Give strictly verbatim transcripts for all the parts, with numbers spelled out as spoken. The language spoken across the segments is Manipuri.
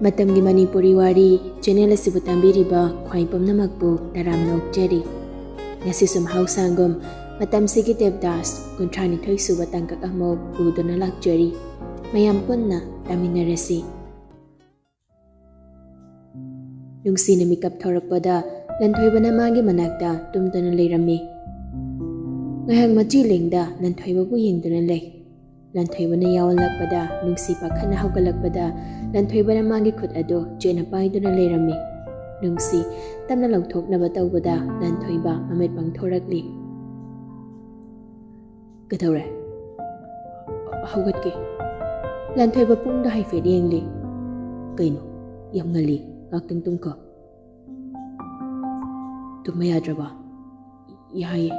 ꯃꯇꯝꯒꯤ ꯃꯅꯤꯄꯨꯔꯤ ꯋꯥꯔꯤ ꯆꯦꯅꯦꯜ ꯑꯁꯤꯕꯨ ꯇꯝꯕꯤꯔꯤꯕ ꯈ꯭ꯋꯥꯏ ꯄꯨꯝꯅꯃꯛꯄꯨ ꯇꯔꯥꯝꯅ ꯑꯣꯛꯆꯔꯤ꯫ ꯉꯁꯤꯁꯨ ꯃꯍꯧꯁꯥꯒꯨꯝ ꯃꯇꯝꯁꯤꯒꯤ ꯗꯦꯕꯗꯥꯁ ꯀꯨꯟꯊ꯭ꯔꯥ ꯅꯤꯊꯣꯏ ꯁꯨꯕ ꯇꯥꯡꯀꯛ ꯑꯃ ꯄꯨꯗꯨꯅ ꯂꯥꯛꯆꯔꯤ꯫ ꯃꯌꯥꯝ ꯄꯨꯟꯅ ꯇꯥꯃꯤꯟꯅꯔꯁꯤ꯫ ꯅꯨꯡꯁꯤꯅ ꯃꯤꯀꯞ ꯊꯣꯔꯛꯄꯗ ꯂꯟꯊꯣꯏꯕꯅ ꯃꯥꯒꯤ ꯃꯅꯥꯛꯇ ꯇꯨꯝꯗꯨꯅ ꯂꯩꯔꯝꯃꯤ꯫ ꯉꯥꯏꯍꯥꯛ ꯃꯆꯤ ꯂꯦꯡꯗ ꯂꯟꯊꯣꯏꯕꯕꯨ ꯌꯦꯡꯗꯨꯅ ꯂꯩ꯫ ꯂꯟꯊꯣꯏꯕꯅ ꯌꯥꯎꯍꯜꯂꯛꯄꯗ ꯅꯨꯡꯁꯤ ꯄꯥꯈꯠꯅ ꯍꯧꯒꯠꯂꯛꯄꯗ ꯂꯟꯊꯣꯏꯕꯅ ꯃꯥꯒꯤ ꯈꯨꯠ ꯑꯗꯨ ꯆꯦꯠꯅ ꯄꯥꯏꯗꯨꯅ ꯂꯩꯔꯝꯃꯤ꯫ ꯅꯨꯡꯁꯤ ꯇꯞꯅ ꯂꯧꯊꯣꯛꯅꯕ ꯇꯧꯕꯗ ꯂꯟꯊꯣꯏꯕ ꯃꯃꯤꯠ ꯄꯥꯡꯊꯣꯔꯛꯂꯤ꯫ "ꯀꯩꯗꯧꯔꯦ? ꯍꯧꯒꯠꯀꯦ꯫" ꯂꯟꯊꯣꯏꯕ ꯄꯨꯡꯗ ꯍꯥꯏꯐꯦꯠ ꯌꯦꯡꯂꯤ꯫ "ꯀꯩꯅꯣ? ꯌꯥꯝ ꯉꯜꯂꯤ꯫ ꯉꯥꯛꯇꯪ ꯇꯨꯝꯈꯣ꯫" "ꯇꯨꯝꯕ ꯌꯥꯗ꯭ꯔꯕ?" "ꯌꯥꯏꯌꯦ꯫"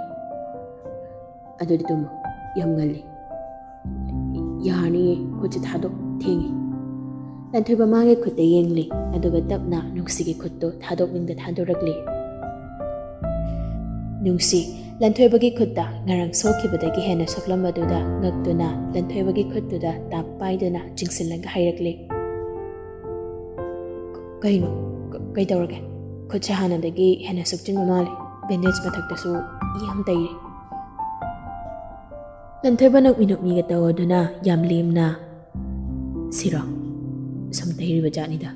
"ꯑꯗꯨꯗꯤ ꯇꯨꯝꯃꯣ, ꯌꯥꯝ ꯉꯜꯂꯤ꯫" "ꯌꯥꯔꯅꯤꯌꯦ, ꯈꯨꯠꯁꯦ ꯊꯥꯗꯣꯛ, ꯊꯦꯡꯉꯦ꯫" ꯂꯟꯊꯣꯏꯕ ꯃꯥꯒꯤ ꯈꯨꯠꯇ ꯌꯦꯡꯂꯤ, ꯑꯗꯨꯒ ꯇꯞꯅ ꯅꯨꯡꯁꯤꯒꯤ ꯈꯨꯠꯇꯨ ꯊꯥꯗꯣꯛꯅꯤꯡꯗ ꯊꯥꯗꯣꯔꯛꯂꯤ꯫ ꯅꯨꯡꯁꯤ, ꯂꯟꯊꯣꯏꯕꯒꯤ ꯈꯨꯠꯇ ꯉꯔꯥꯡ ꯁꯣꯛꯈꯤꯕꯗꯒꯤ ꯍꯦꯟꯅ ꯁꯣꯛꯂꯝꯕꯗꯨꯗ ꯉꯛꯇꯨꯅ ꯂꯟꯊꯣꯏꯕꯒꯤ ꯈꯨꯠꯇꯨꯗ ꯇꯥꯞ ꯄꯥꯏꯗꯨꯅ ꯆꯤꯡꯁꯤꯜꯂꯒ ꯍꯥꯏꯔꯛꯂꯤ꯫ "ꯀꯩꯅꯣ? ꯀ-, ꯀꯩꯗꯧꯔꯒꯦ? ꯈꯨꯠꯁꯦ ꯍꯥꯟꯅꯗꯒꯤ ꯍꯦꯟꯅ ꯁꯣꯛꯆꯤꯟꯕ ꯃꯥꯜꯂꯦ꯫ ꯕꯦꯟꯗꯦꯖ ꯃꯊꯛꯇꯁꯨ ꯏ ꯌꯥꯝ ꯇꯩꯔꯦ꯫" ꯂꯟꯊꯣꯏꯕ ꯅꯣꯛꯃꯤ ꯅꯣꯛꯃꯤꯒ ꯇꯧꯗꯨꯅ ꯌꯥꯝ ꯂꯦꯝꯅ, "ꯁꯤꯔꯣ? ꯁꯨꯝ ꯇꯩꯔꯤꯕ ꯖꯥꯠꯅꯤꯗ꯫"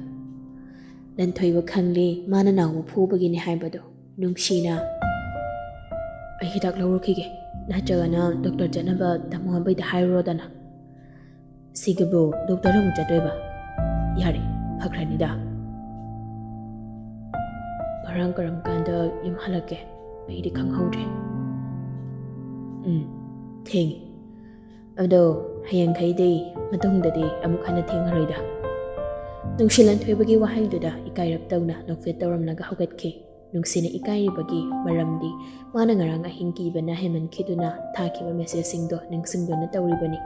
ꯂꯟꯊꯣꯏꯕ ꯈꯪꯂꯦ ꯃꯥꯅ ꯅꯥꯎꯕ ꯐꯨꯕꯒꯤꯅꯤ ꯍꯥꯏꯕꯗꯣ꯫ ꯅꯨꯡꯁꯤꯅ, "ꯑꯩ ꯍꯤꯗꯥꯛ ꯂꯧꯔꯨꯈꯤꯒꯦ, ꯅꯠꯇ꯭ꯔꯒꯅ ꯗꯣꯛꯇꯔ ꯆꯠꯅꯕ ꯇꯥꯃꯣ ꯑꯕꯩꯗ ꯍꯥꯏꯔꯨꯔꯣꯗꯅ꯫" "ꯁꯤꯒꯤꯕꯨ ꯗꯣꯛꯇꯔ ꯑꯃꯨꯛ ꯆꯠꯇꯣꯏꯕ? ꯌꯥꯔꯦ, ꯐꯈ꯭ꯔꯅꯤꯗ꯫" "ꯉꯔꯥꯡ ꯀꯔꯝ ꯀꯥꯟꯗ ꯌꯨꯝ ꯍꯜꯂꯛꯀꯦ? ꯑꯩꯗꯤ ꯈꯪꯍꯧꯗ꯭ꯔꯦ꯫" "ꯎꯝ, ꯊꯦꯡꯉꯤ꯫ ꯑꯗꯣ ꯍꯌꯦꯡꯈꯩꯗꯤ, ꯃꯇꯨꯡꯗꯗꯤ ꯑꯃꯨꯛ ꯍꯟꯅ ꯊꯦꯡꯉꯔꯣꯏꯗ꯫" ꯅꯨꯡꯁꯤ ꯂꯟꯊꯣꯏꯕꯒꯤ ꯋꯥꯍꯩꯗꯨꯗ ꯏꯀꯥꯏꯔꯞ ꯇꯧꯅ ꯅꯣꯛꯐꯦꯠ ꯇꯧꯔꯝꯂꯒ ꯍꯧꯒꯠꯈꯤ꯫ ꯅꯨꯡꯁꯤꯅ ꯏꯀꯥꯏꯔꯤꯕꯒꯤ ꯃꯔꯝꯗꯤ ꯃꯥꯅ ꯉꯔꯥꯡ ꯑꯍꯤꯡ ꯀꯤꯕꯅ ꯍꯦꯟꯃꯟꯈꯤꯗꯨꯅ ꯊꯥꯈꯤꯕ ꯃꯦꯁꯦꯖꯁꯤꯡꯗꯣ ꯅꯤꯡꯁꯤꯡꯗꯨꯅ ꯇꯧꯔꯤꯕꯅꯤ꯫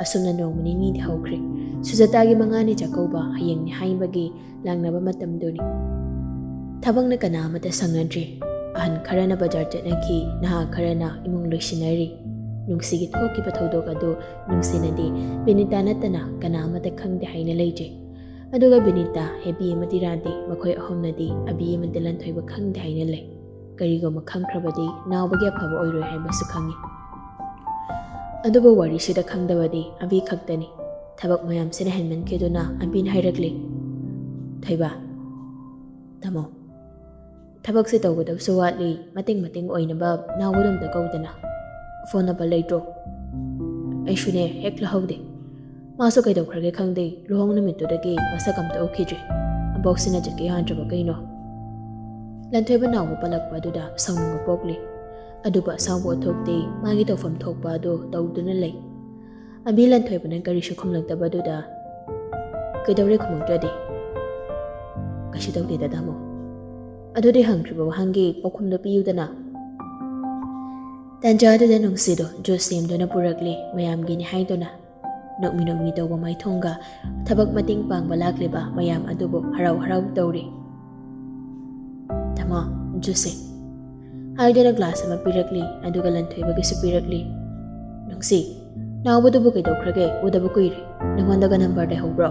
ꯑꯁꯨꯝꯅ ꯅꯣꯡꯃ ꯅꯤꯅꯤꯗꯤ ꯍꯧꯈ꯭ꯔꯦ꯫ ꯁꯨꯖꯇꯥꯒꯤ ꯃꯉꯥꯅꯤ ꯆꯥꯛꯀꯧꯕ ꯍꯌꯦꯡꯅꯤ ꯍꯥꯏꯕꯒꯤ ꯂꯥꯡꯅꯕ ꯃꯇꯝꯗꯨꯅꯤ꯫ ꯊꯕꯛꯅ ꯀꯅꯥ ꯑꯃꯠꯇ ꯁꯪꯅꯗ꯭ꯔꯤ꯫ ꯑꯍꯟ ꯈꯔꯅ ꯕꯖꯥꯔ ꯆꯠꯅꯈꯤ, ꯅꯍꯥ ꯈꯔꯅ ꯏꯃꯨꯡ ꯂꯣꯏꯁꯤꯟꯅꯔꯤ꯫ ꯅꯨꯡꯁꯤꯒꯤ ꯊꯣꯛꯈꯤꯕ ꯊꯧꯗꯣꯛ ꯑꯗꯨ ꯅꯨꯡꯁꯤꯅꯗꯤ ꯕꯤꯅꯤꯇꯥ ꯅꯠꯇꯅ ꯀꯅꯥ ꯑꯃꯠꯇ ꯈꯪꯗꯦ ꯍꯥꯏꯅ ꯂꯩꯖꯩ꯫ ꯑꯗꯨꯒ ꯕꯤꯅꯤꯇꯥ, ꯍꯦꯕꯤ ꯑꯃꯗꯤ ꯔꯥꯙꯦ, ꯃꯈꯣꯏ ꯑꯍꯨꯝꯅꯗꯤ ꯑꯕꯤ ꯑꯃꯗꯤ ꯂꯟꯊꯣꯏꯕ ꯈꯪꯗꯦ ꯍꯥꯏꯅ ꯂꯩ꯫ ꯀꯔꯤꯒꯨꯝꯕ ꯈꯪꯈ꯭ꯔꯕꯗꯤ ꯅꯥꯎꯕꯒꯤ ꯑꯐꯕ ꯑꯣꯏꯔꯣꯏ ꯍꯥꯏꯕꯁꯨ ꯈꯪꯏ꯫ ꯑꯗꯨꯕꯨ ꯋꯥꯔꯤꯁꯤꯗ ꯈꯪꯗꯕꯗꯤ ꯑꯕꯤ ꯈꯛꯇꯅꯤ꯫ ꯊꯕꯛ ꯃꯌꯥꯝꯁꯤꯅ ꯍꯦꯟꯃꯟꯈꯤꯗꯨꯅ ꯑꯕꯤꯅ ꯍꯥꯏꯔꯛꯂꯤ, "ꯊꯣꯏꯕ, ꯇꯥꯃꯣ, ꯊꯕꯛꯁꯦ ꯇꯧꯒꯗꯕꯁꯨ ꯋꯥꯠꯂꯤ, ꯃꯇꯦꯡ ꯃꯇꯦꯡ ꯑꯣꯏꯅꯕ ꯅꯥꯎꯕꯗꯣ ꯑꯝꯇ ꯀꯧꯗꯅ꯫ ꯐꯣꯟ ꯅꯝꯕꯔ ꯂꯩꯇ꯭ꯔꯣ? ꯑꯩꯁꯨꯅꯦ, ꯍꯦꯛ ꯂꯧꯍꯧꯗꯦ꯫ ꯃꯥꯁꯨ ꯀꯩꯗꯧꯈ꯭ꯔꯒꯦ ꯈꯪꯗꯦ, ꯂꯨꯍꯣꯡ ꯅꯨꯃꯤꯠꯇꯨꯗꯒꯤ ꯃꯁꯛ ꯑꯝꯇ ꯎꯈꯤꯗ꯭ꯔꯦ꯫ ꯑꯕꯣꯛꯁꯤꯅ ꯆꯠꯀꯦ ꯌꯥꯗ꯭ꯔꯕ ꯀꯩꯅꯣ?" ꯂꯟꯊꯣꯏꯕ ꯅꯥꯎꯕ ꯄꯜꯂꯛꯄ ꯑꯗꯨꯗ ꯁꯥꯎꯅꯤꯡꯕ ꯄꯣꯛꯂꯤ꯫ ꯑꯗꯨꯕꯨ ꯑꯁꯥꯎꯕ ꯎꯠꯊꯣꯛꯇꯦ, ꯃꯥꯒꯤ ꯇꯧꯐꯝ ꯊꯣꯛꯄ ꯑꯗꯨ ꯇꯧꯗꯨꯅ ꯂꯩ꯫ ꯑꯕꯤ ꯂꯟꯊꯣꯏꯕꯅ ꯀꯔꯤꯁꯨ ꯈꯨꯝꯂꯛꯇꯕꯗꯨꯗ, "ꯀꯩꯗꯧꯔꯦ ꯈꯨꯝꯃꯛꯇ꯭ꯔꯗꯤ?" "ꯀꯩꯁꯨ ꯇꯧꯗꯦꯗ, ꯇꯥꯃꯣ꯫ ꯑꯗꯨꯗꯤ ꯍꯪꯈ꯭ꯔꯤꯕ ꯋꯥꯍꯪꯒꯤ ꯄꯥꯎꯈꯨꯝꯗꯣ ꯄꯤꯌꯨꯗꯅ?" ꯇꯥꯟꯖꯥꯗꯨꯗ ꯅꯨꯡꯁꯤꯗꯣ ꯖꯨꯁ ꯁꯦꯝꯗꯨꯅ ꯄꯨꯔꯛꯂꯦ, ꯃꯌꯥꯝꯒꯤꯅꯤ ꯍꯥꯏꯗꯨꯅ꯫ ꯅꯣꯛꯃꯤ ꯅꯣꯛꯃꯤ ꯇꯧꯕ ꯃꯥꯏꯊꯣꯡꯒ ꯊꯕꯛ ꯃꯇꯦꯡ ꯄꯥꯡꯕ ꯂꯥꯛꯂꯤꯕ ꯃꯌꯥꯝ ꯑꯗꯨꯕꯨ ꯍꯔꯥꯎ ꯍꯔꯥꯎ ꯇꯧꯔꯤ꯫ "ꯇꯥꯃꯣ, ꯖꯨꯁꯁꯦ," ꯍꯥꯏꯗꯨꯅ ꯒ꯭ꯂꯥꯁ ꯑꯃ ꯄꯤꯔꯛꯂꯤ, ꯑꯗꯨꯒ ꯂꯟꯊꯣꯏꯕꯒꯤꯁꯨ ꯄꯤꯔꯛꯂꯤ꯫ "ꯅꯨꯡꯁꯤ, ꯅꯥꯎꯕꯗꯨꯕꯨ ꯀꯩꯗꯧꯈ꯭ꯔꯒꯦ? ꯎꯗꯕ ꯀꯨꯏꯔꯦ꯫ ꯅꯉꯣꯟꯗꯒ ꯅꯝꯕꯔ ꯂꯩꯍꯧꯕ꯭ꯔꯣ?"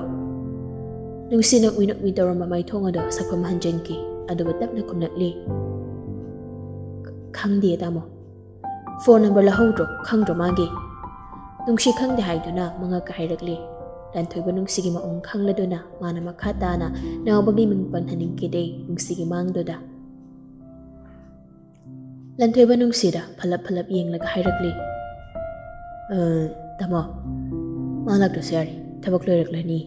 ꯅꯨꯡꯁꯤ ꯅꯣꯛꯃꯤ ꯅꯣꯛꯃꯤ ꯇꯧꯔꯝꯕ ꯃꯥꯏꯊꯣꯡ ꯑꯗꯣ ꯁꯛꯐꯝ ꯍꯟꯖꯤꯟꯈꯤ, ꯑꯗꯨꯒ ꯇꯞꯅ ꯈꯨꯝꯂꯛꯂꯤ, "ꯈꯪꯗꯦ, ꯇꯥꯃꯣ꯫ ꯐꯣꯟ ꯅꯝꯕꯔ ꯂꯧꯍꯧꯗ꯭ꯔꯣ? ꯈꯪꯗ꯭ꯔꯣ ꯃꯥꯒꯤ?" ꯅꯨꯡꯁꯤ ꯈꯪꯗꯦ ꯍꯥꯏꯗꯨꯅ ꯃꯉꯛꯀ ꯍꯥꯏꯔꯛꯂꯤ꯫ ꯂꯟꯊꯣꯏꯕ ꯅꯨꯡꯁꯤꯒꯤ ꯃꯑꯣꯡ ꯈꯪꯂꯗꯨꯅ ꯃꯥꯅ ꯃꯈꯥ ꯇꯥꯅ ꯅꯥꯎꯕꯒꯤ ꯃꯤꯡ ꯄꯟꯍꯟꯅꯤꯡꯈꯤꯗꯦ ꯅꯨꯡꯁꯤꯒꯤ ꯃꯥꯡꯗꯨꯗ꯫ ꯂꯟꯊꯣꯏꯕ ꯅꯨꯡꯁꯤꯗ ꯐꯂꯞ ꯐꯂꯞ ꯌꯦꯡꯂꯒ ꯍꯥꯏꯔꯛꯂꯤ, "ꯑ, ꯇꯥꯃꯣ, ꯃꯥ ꯂꯥꯛꯇ꯭ꯔꯁꯨ ꯌꯥꯔꯦ, ꯊꯕꯛ ꯂꯣꯏꯔꯛꯂꯅꯤ꯫"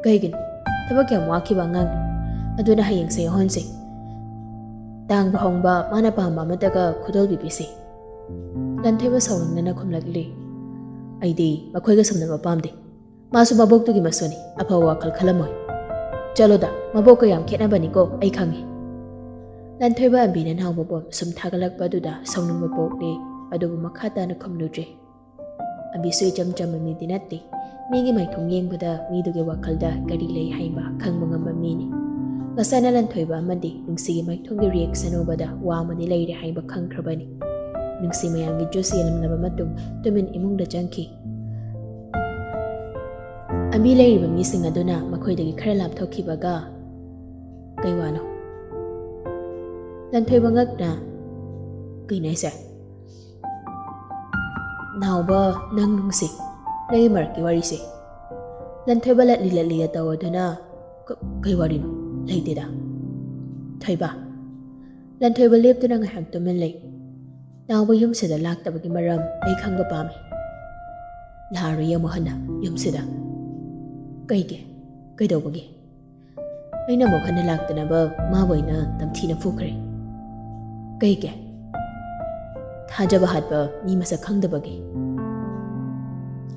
"ꯀꯩꯒꯤꯅꯣ? ꯊꯕꯛ ꯌꯥꯝ ꯋꯥꯈꯤꯕ ꯑꯉꯥꯡꯅꯤ꯫ ꯑꯗꯨꯅ ꯍꯌꯦꯡꯁꯦ ꯌꯥꯎꯍꯟꯁꯦ꯫ ꯇꯥꯡꯕ ꯍꯣꯡꯕ ꯃꯥꯅ ꯄꯥꯝꯕ ꯑꯃꯠꯇꯒ ꯈꯨꯗꯣꯜ ꯄꯤꯕꯤꯁꯦ꯫" ꯂꯟꯊꯣꯏꯕ ꯁꯥꯎꯅꯤꯡꯅꯅ ꯈꯨꯝꯂꯛꯂꯤ, "ꯑꯩꯗꯤ ꯃꯈꯣꯏꯒ ꯁꯝꯅꯕ ꯄꯥꯝꯗꯦ꯫ ꯃꯥꯁꯨ ꯃꯕꯣꯛꯇꯨꯒꯤ ꯃꯁꯨꯅꯤ, ꯑꯐꯕ ꯋꯥꯈꯜ ꯈꯜꯂꯝꯃꯣꯏ꯫ ꯆꯠꯂꯣꯗ, ꯃꯕꯣꯛꯀ ꯌꯥꯝ ꯈꯦꯠꯅꯕꯅꯤꯀꯣ, ꯑꯩ ꯈꯪꯉꯤ꯫" ꯂꯟꯊꯣꯏꯕ ꯑꯕꯤꯅ ꯅꯥꯎꯕꯕꯨ ꯁꯨꯝ ꯊꯥꯒꯠꯂꯛꯄ ꯑꯗꯨꯗ ꯁꯥꯎꯅꯤꯡꯕ ꯄꯣꯛꯂꯦ, ꯑꯗꯨꯕꯨ ꯃꯈꯥ ꯇꯥꯅ ꯈꯨꯝꯂꯨꯗ꯭ꯔꯦ꯫ ꯑꯕꯤꯁꯨ ꯏꯆꯝ ꯆꯝꯕ ꯃꯤꯗꯤ ꯅꯠꯇꯦ꯫ ꯃꯤꯒꯤ ꯃꯥꯏꯊꯣꯡ ꯌꯦꯡꯕꯗ ꯃꯤꯗꯨꯒꯤ ꯋꯥꯈꯜꯗ ꯀꯔꯤ ꯂꯩ ꯍꯥꯏꯕ ꯈꯪꯕ ꯉꯝꯕ ꯃꯤꯅꯤ꯫ ꯉꯁꯥꯏꯅ ꯂꯟꯊꯣꯏꯕ ꯑꯃꯗꯤ ꯅꯨꯡꯁꯤꯒꯤ ꯃꯥꯏꯊꯣꯡꯒꯤ ꯔꯤꯌꯦꯛꯁꯟ ꯎꯕꯗ ꯋꯥ ꯑꯃꯗꯤ ꯂꯩꯔꯦ ꯍꯥꯏꯕ ꯈꯪꯈ꯭ꯔꯕꯅꯤ꯫ ꯅꯨꯡꯁꯤ ꯃꯌꯥꯝꯒꯤ ꯖꯨꯁ ꯌꯦꯜꯂꯝꯂꯕ ꯃꯇꯨꯡ ꯇꯨꯃꯤꯟ ꯏꯃꯨꯡꯗ ꯆꯪꯈꯤ꯫ ꯑꯕꯤ ꯂꯩꯔꯤꯕ ꯃꯤꯁꯤꯡ ꯑꯗꯨꯅ ꯃꯈꯣꯏꯗꯒꯤ ꯈꯔ ꯂꯥꯞꯊꯣꯛꯈꯤꯕꯒ, "ꯀꯩ ꯋꯥꯅꯣ?" ꯂꯟꯊꯣꯏꯕ ꯉꯛꯅ, "ꯀꯩꯅꯣ ꯍꯥꯏꯁꯦ? ꯅꯥꯎꯕ, ꯅꯪ ꯅꯨꯡꯁꯤ, ꯅꯪꯒꯤ ꯃꯔꯛꯀꯤ ꯋꯥꯔꯤꯁꯦ?" ꯂꯟꯊꯣꯏꯕ ꯂꯠꯂꯤ ꯂꯠꯂꯤꯒ ꯇꯧꯔꯗꯨꯅ, "ꯀ-, ꯀꯩ ꯋꯥꯔꯤꯅꯣ? ꯂꯩꯇꯦꯗ꯫" ꯊꯣꯏꯕ꯫ ꯂꯟꯊꯣꯏꯕ ꯂꯦꯞꯇꯨꯅ ꯉꯥꯏꯍꯥꯛ ꯇꯨꯃꯤꯟ ꯂꯩ꯫ "ꯅꯥꯎꯕ ꯌꯨꯝꯁꯤꯗ ꯂꯥꯛꯇꯕꯒꯤ ꯃꯔꯝ ꯑꯩ ꯈꯪꯕ ꯄꯥꯝꯃꯤ꯫ ꯂꯥꯛꯑꯔꯣꯏ ꯑꯃꯨꯛ ꯍꯟꯅ ꯌꯨꯝꯁꯤꯗ꯫" "ꯀꯩꯒꯤ? ꯀꯩꯗꯧꯕꯒꯤ?" "ꯑꯩꯅ ꯑꯃꯨꯛ ꯍꯟꯅ ꯂꯥꯛꯇꯅꯕ ꯃꯥꯕꯨ ꯑꯩꯅ ꯇꯝꯊꯤꯅ ꯐꯨꯈ꯭ꯔꯦ꯫" "ꯀꯩꯒꯤ?" "ꯊꯥꯖꯕ ꯍꯥꯠꯄ ꯃꯤ ꯃꯁꯛ ꯈꯪꯗꯕꯒꯤ꯫"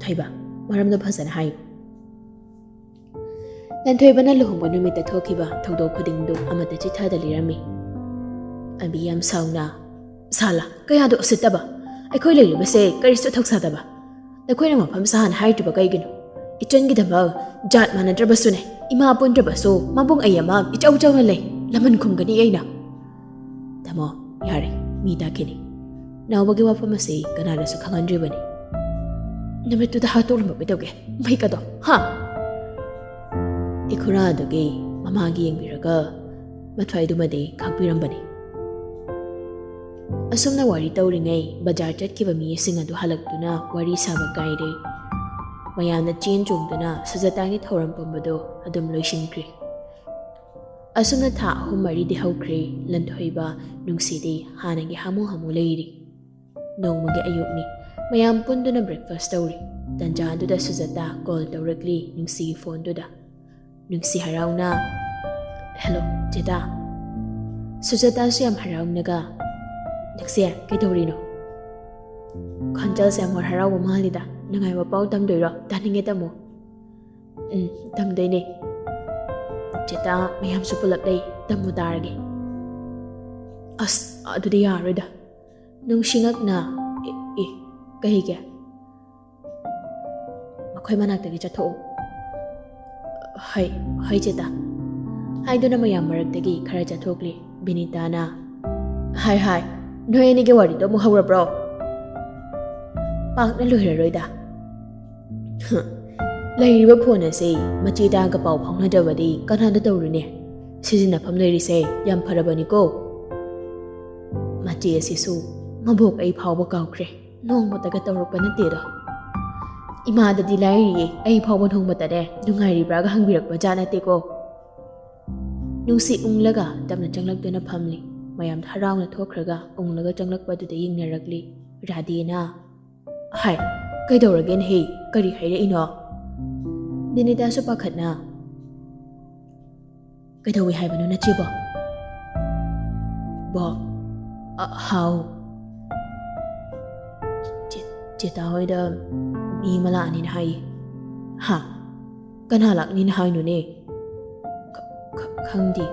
"ꯊꯣꯏꯕ, ꯃꯔꯝꯗꯣ ꯐꯖꯅ ꯍꯥꯏꯌꯨ꯫" ꯂꯟꯊꯣꯏꯕꯅ ꯂꯨꯍꯣꯡꯕ ꯅꯨꯃꯤꯠꯇ ꯊꯣꯛꯈꯤꯕ ꯊꯧꯗꯣꯛ ꯈꯨꯗꯤꯡꯗꯨ ꯑꯃꯠꯇ ꯆꯤꯊꯗ ꯂꯤꯔꯝꯃꯤ꯫ ꯑꯕꯤ ꯌꯥꯝ ꯁꯥꯎꯅ, "ꯁꯥꯂꯥ, ꯀꯌꯥꯗ ꯎꯁꯤꯠꯇꯕ! ꯑꯩꯈꯣꯏ ꯂꯩꯔꯤꯕꯁꯦ ꯀꯔꯤꯁꯨ ꯊꯧꯁꯥꯗꯕ꯫ ꯅꯈꯣꯏꯅ ꯃꯐꯝ ꯁꯥꯍꯟ ꯍꯥꯏꯗ꯭ꯔꯤꯕ ꯀꯩꯒꯤꯅꯣ? ꯏꯆꯟꯒꯤꯗꯃꯛ ꯖꯥꯠ ꯃꯥꯟꯅꯗ꯭ꯔꯕꯁꯨꯅꯦ, ꯏꯃꯥ ꯄꯨꯟꯗ꯭ꯔꯕꯁꯨ ꯃꯕꯨꯡ ꯑꯩ ꯑꯃ ꯏꯆꯧ ꯆꯧꯅ ꯂꯩ, ꯂꯃꯟ ꯈꯨꯝꯒꯅꯤ ꯑꯩꯅ꯫" "ꯇꯥꯃꯣ, ꯌꯥꯔꯦ, ꯃꯤ ꯇꯥꯈꯤꯅꯤ꯫ ꯅꯥꯎꯕꯒꯤ ꯋꯥꯐꯝ ꯑꯁꯤ ꯀꯅꯥꯗꯁꯨ ꯈꯪꯍꯟꯗ꯭ꯔꯤꯕꯅꯤ꯫" "ꯅꯨꯃꯤꯠꯇꯨꯗ ꯍꯥꯠꯇꯣꯛꯂꯝꯕ ꯀꯩꯗꯧꯒꯦ? ꯃꯩ ꯀꯗꯣ, ꯍꯥ?" ꯏꯈꯨꯔꯥ ꯑꯗꯨꯒꯤ ꯃꯃꯥꯒꯤ ꯌꯦꯡꯕꯤꯔꯒ ꯃꯊ꯭ꯋꯥꯏꯗꯨꯃꯗꯤ ꯈꯥꯛꯄꯤꯔꯝꯕꯅꯤ꯫ ꯑꯁꯨꯝꯅ ꯋꯥꯔꯤ ꯇꯧꯔꯤꯉꯩ ꯕꯖꯥꯔ ꯆꯠꯈꯤꯕ ꯃꯤꯁꯤꯡ ꯑꯗꯨ ꯍꯜꯂꯛꯇꯨꯅ ꯋꯥꯔꯤ ꯁꯥꯕ ꯀꯥꯏꯔꯦ꯫ ꯃꯌꯥꯝꯅ ꯆꯦꯟ ꯆꯣꯡꯗꯨꯅ ꯁꯨꯖꯥꯇꯥꯒꯤ ꯊꯧꯔꯝ ꯄꯨꯝꯕꯗꯨ ꯑꯗꯨꯝ ꯂꯣꯏꯁꯤꯟꯈ꯭ꯔꯦ꯫ ꯑꯁꯨꯝꯅ ꯊꯥ ꯑꯍꯨꯝ ꯃꯔꯤꯗꯤ ꯍꯧꯈ꯭ꯔꯦ꯫ ꯂꯟꯊꯣꯏꯕ, ꯅꯨꯡꯁꯤꯗꯤ ꯍꯥꯟꯅꯒꯤ ꯍꯥꯃꯨ ꯍꯥꯃꯨ ꯂꯩꯔꯤ꯫ ꯅꯣꯡꯃꯒꯤ ꯑꯌꯨꯛꯅꯤ꯫ ꯃꯌꯥꯝ ꯄꯨꯟꯗꯨꯅ breakfast ꯇꯧꯔꯤ꯫ ꯇꯟꯖꯥ ꯑꯗꯨꯗ ꯁꯨꯖꯥꯇꯥ call ꯇꯧꯔꯛꯂꯤ ꯅꯨꯡꯁꯤꯒꯤ phoneꯗꯨꯗ꯫ ꯅꯨꯡꯁꯤ ꯍꯔꯥꯎꯅ, "Hello, ꯆꯦꯇꯥ꯫" ꯁꯨꯖꯥꯇꯥꯁꯨ ꯌꯥꯝ ꯍꯔꯥꯎꯅꯒ, "ꯅꯨꯡꯁꯤ, ꯀꯩꯗꯧꯔꯤꯅꯣ? ꯈꯣꯟꯖꯦꯜꯁꯦ ꯌꯥꯝ ꯍꯔꯥꯎꯕ ꯃꯥꯜꯂꯤꯗ꯫ ꯅꯨꯡꯉꯥꯏꯕ ꯄꯥꯎ ꯇꯝꯗꯣꯏꯔꯣ? ꯇꯥꯅꯤꯡꯉꯦ, ꯇꯝꯃꯣ꯫" "ꯎꯝ, ꯇꯝꯗꯣꯏꯅꯦ꯫ ꯆꯦꯇꯥ, ꯃꯌꯥꯝꯁꯨ ꯄꯨꯂꯞ ꯂꯩ, ꯇꯝꯃꯨ ꯇꯥꯔꯒꯦ꯫" "ꯑꯁ, ꯑꯗꯨꯗꯤ ꯌꯥꯔꯣꯏꯗ꯫" ꯅꯨꯡꯁꯤꯉꯛꯅ, "ꯑꯦ, ꯑꯦ, ꯀꯩꯒꯤ? ꯃꯈꯣꯏ ꯃꯅꯥꯛꯇꯒꯤ ꯆꯠꯊꯣꯛꯎ꯫" "ꯍꯣꯏ, ꯍꯣꯏ ꯆꯦꯇꯥ," ꯍꯥꯏꯗꯨꯅ ꯃꯌꯥꯝ ꯃꯔꯛꯇꯒꯤ ꯈꯔ ꯆꯠꯊꯣꯛꯂꯤ꯫ ꯕꯤꯅꯤꯇꯥꯅ, "ꯍꯥꯏ, ꯍꯥꯏ, ꯅꯣꯏ ꯑꯅꯤꯒꯤ ꯋꯥꯔꯤꯗꯣ ꯑꯃꯨꯛ ꯍꯧꯔꯕ꯭ꯔꯣ?" "ꯄꯥꯛꯅ ꯂꯣꯏꯔꯔꯣꯏꯗ꯫" "ꯍꯨꯝ, ꯂꯩꯔꯤꯕ ꯐꯣꯟ ꯑꯁꯤ ꯃꯆꯦꯗꯒ ꯄꯥꯎ ꯐꯥꯎꯅꯗꯕꯗꯤ ꯀꯅꯥꯗ ꯇꯧꯔꯨꯅꯤ? ꯁꯤꯖꯤꯟꯅꯐꯝ ꯂꯩꯔꯤꯁꯦ ꯌꯥꯝ ꯐꯔꯕꯅꯤꯀꯣ꯫ ꯃꯆꯦ ꯑꯁꯤꯁꯨ ꯃꯕꯣꯛ ꯑꯩ ꯐꯥꯎꯕ ꯀꯥꯎꯈ꯭ꯔꯦ, ꯅꯣꯡꯃꯇꯒ ꯇꯧꯔꯛꯄ ꯅꯠꯇꯦꯗꯣ꯫ ꯏꯃꯥꯗꯗꯤ ꯂꯥꯏꯔꯤꯌꯦ, ꯑꯩ ꯐꯥꯎꯕ ꯅꯣꯡꯃꯇꯅꯦ ꯅꯨꯡꯉꯥꯏꯔꯤꯕ꯭ꯔꯥꯒ ꯍꯪꯕꯤꯔꯛꯄ ꯖꯥꯠ ꯅꯠꯇꯦꯀꯣ꯫ ꯅꯨꯡꯁꯤ ꯎꯪꯂꯒ ꯇꯞꯅ ꯆꯪꯂꯛꯇꯨꯅ ꯐꯝꯂꯤ꯫ ꯃꯌꯥꯝꯗ ꯍꯔꯥꯎꯅ ꯊꯣꯛꯈ꯭ꯔꯒ ꯎꯪꯂꯒ ꯆꯪꯂꯛꯄꯗꯨꯗ ꯌꯦꯡꯅꯔꯛꯂꯤ꯫ ꯔꯥꯙꯦꯅ, "ꯍꯥꯏ, ꯀꯩꯗꯧꯔꯒꯦꯅꯦꯍꯦ? ꯀꯔꯤ ꯍꯥꯏꯔꯛꯏꯅꯣ?" ꯕꯤꯅꯤꯇꯥꯁꯨ ꯄꯥꯈꯠꯅ, "ꯀꯩꯗꯧꯏ ꯍꯥꯏꯕꯅꯣ ꯅꯆꯦꯕꯣ?" "ꯕꯣ, ꯑ, ꯍꯥꯎ꯫ ꯆꯦ-, ꯆꯦꯇꯥ ꯍꯣꯏꯗ ꯃꯤ ꯑꯃ ꯂꯥꯛꯑꯅꯤꯅ ꯍꯥꯏꯌꯦ꯫" "ꯍꯥ? ꯀꯅꯥ ꯂꯥꯛꯅꯤꯅ ꯍꯥꯏꯅꯣꯅꯦ?" "ꯈ-, ꯈ-, ꯈꯪꯗꯦ꯫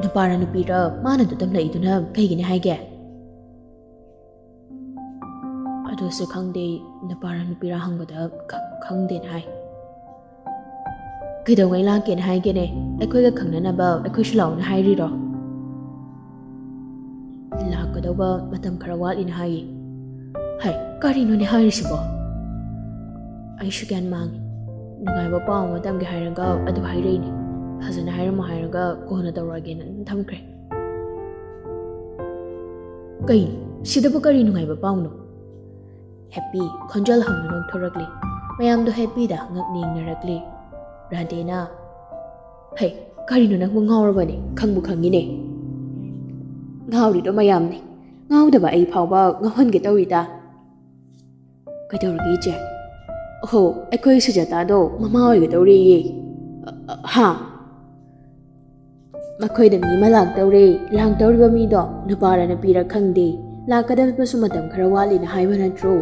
ꯅꯨꯄꯥꯔ ꯅꯨꯄꯤꯔ ꯃꯥꯅ ꯑꯗꯨ ꯇꯝꯂꯛꯏꯗꯨꯅ ꯀꯩꯒꯤꯅꯤ ꯍꯥꯏꯒꯦ?" "ꯑꯗꯨꯁꯨ ꯈꯪꯗꯦ, ꯅꯨꯄꯥꯔ ꯅꯨꯄꯤꯔ ꯍꯪꯕꯗ ꯈ-, ꯈꯪꯗꯦꯅ ꯍꯥꯏ꯫" "ꯀꯩꯗꯧꯉꯩ ꯂꯥꯛꯀꯦꯅ ꯍꯥꯏꯒꯦꯅꯦ? ꯑꯩꯈꯣꯏꯒ ꯈꯪꯅꯅꯕ ꯑꯩꯈꯣꯏꯁꯨ ꯂꯥꯛꯑꯣꯅ ꯍꯥꯏꯔꯤꯔꯣ?" "ꯂꯥꯛꯀꯗꯧꯕ ꯃꯇꯝ ꯈꯔ ꯋꯥꯠꯂꯤꯅ ꯍꯥꯏꯌꯦ꯫" "ꯍꯩ, ꯀꯔꯤꯅꯣꯅꯦ ꯍꯥꯏꯔꯤꯁꯤꯕꯣ? ꯑꯩꯁꯨ ꯒ꯭ꯌꯥꯟ ꯃꯥꯡꯉꯤ꯫ ꯅꯨꯡꯉꯥꯏꯕ ꯄꯥꯎ ꯑꯃ ꯇꯝꯒꯦ ꯍꯥꯏꯔꯒ ꯑꯗꯨ ꯍꯥꯏꯔꯛꯏꯅꯦ꯫ ꯐꯖꯅ ꯍꯥꯏꯔꯝꯃꯣ ꯍꯥꯏꯔꯒ ꯀꯣꯟꯅ ꯇꯧꯔꯛꯑꯒꯦꯅ ꯑꯗꯨꯝ ꯊꯝꯈ꯭ꯔꯦ꯫" "ꯀꯩꯅꯣ? ꯁꯤꯗꯕꯨ ꯀꯔꯤ ꯅꯨꯡꯉꯥꯏꯕ ꯄꯥꯎꯅꯣ?" ꯍꯦꯞꯄꯤ ꯈꯣꯟꯖꯦꯜ ꯍꯧꯅ ꯅꯣꯛꯊꯣꯔꯛꯂꯤ꯫ ꯃꯌꯥꯝꯗꯣ ꯍꯦꯞꯄꯤꯗ ꯉꯛꯅ ꯌꯦꯡꯅꯔꯛꯂꯤ꯫ ꯔꯥꯙꯦꯅ, "ꯍꯩ, ꯀꯔꯤꯅꯣ ꯅꯪꯕꯨ ꯉꯥꯎꯔꯕꯅꯦ? ꯈꯪꯕꯨ ꯈꯪꯉꯤꯅꯦ꯫" "ꯉꯥꯎꯔꯤꯗꯣ ꯃꯌꯥꯝꯅꯤ꯫ ꯉꯥꯎꯗꯕ ꯑꯩ ꯐꯥꯎꯕ ꯉꯥꯎꯍꯟꯒꯦ ꯇꯧꯔꯤꯗ꯫" "ꯀꯩꯗꯧꯔꯒꯦ ꯏꯆꯦ?" "ꯑꯍꯣ, ꯑꯩꯈꯣꯏ ꯁꯨꯖꯥꯇꯥꯗꯣ ꯃꯃꯥ ꯑꯣꯏꯒꯗꯧꯔꯦꯌꯦ꯫" "ꯑ, ꯑ, ꯍꯥ?" "ꯃꯈꯣꯏꯗ ꯃꯤ ꯑꯃ ꯂꯥꯛꯇꯧꯔꯦ꯫ ꯂꯥꯛꯇꯧꯔꯤꯕ ꯃꯤꯗꯣ ꯅꯨꯄꯥꯔ ꯅꯨꯄꯤꯔ ꯈꯪꯗꯦ꯫ ꯂꯥꯛꯀꯗꯕꯁꯨ ꯃꯇꯝ ꯈꯔ ꯋꯥꯠꯂꯤꯅ ꯍꯥꯏꯕ ꯅꯠꯇ꯭ꯔꯣ?"